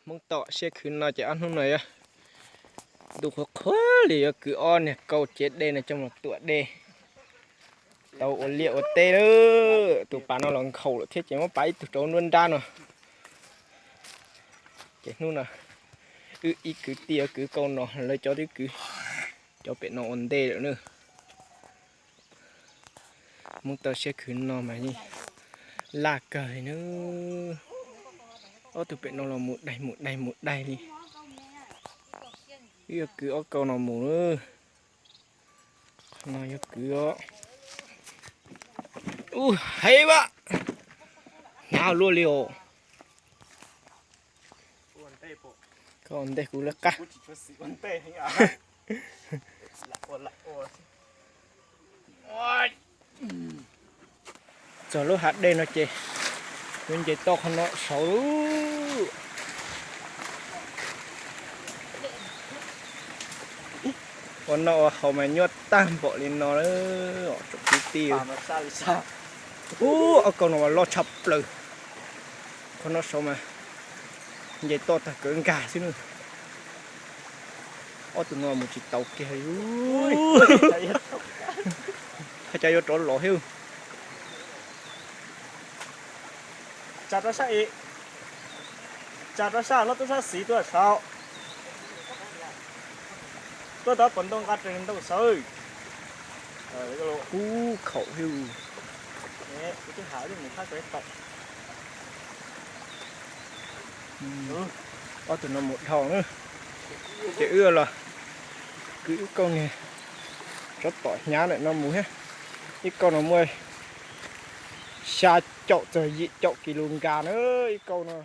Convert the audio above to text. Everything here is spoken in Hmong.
Hmoob tom siab khwv no ces ob hnub no yuav ntuj qhuav qhuav li yuav kwv ob niag kauj ciav dej no coj mus tuam dej tau ua liaj ua teb na. Tus pas no los nkhaus lawm thiab ces muab pas ib tug rau nruab nrab no. Ces hnub no wb ib kwv tij kwv kauj no, lawv cov twb kwv cov pem no ua ntej lawm na. Hmoob tau siab khwv no mas yeej laj kawg li na. Ob tug pem no los mus daig mus daig mus daig li. Wb yuav kwv ob kauj no mus na. Qhov no yuav kwv os. Ub, heev mas, hnyav luaj li os. Koj ua ntej kuv lawv qab. Txog lub hav dej no ces yuav nce toj qhov no saud lauj. Ua noj ua haus mas nyuaj tag npaum li no lawm tsoom kwv tij. Ub, ob kauj no mas loj tshaj plaws. Qhov no saud mas nce toj tag kawg nkag xwb na. Ob tug no mus tsis tau kiag li. Ua cas yuav rov los thiab. Tsa rau sab, tsa rau sab, loj tuaj sab xis tuaj saud. Tuaj tau pom ntoo nqa res ntoo sawv. Ub, khaum thiab. Ob tug no mus dhau na. Ces wb los kwv ib kauj niag tsov tom hnyav ntawm no mus thiab. Ib kauj no muaj xya caum txog yim caum kis lus nkag na ib kauj no.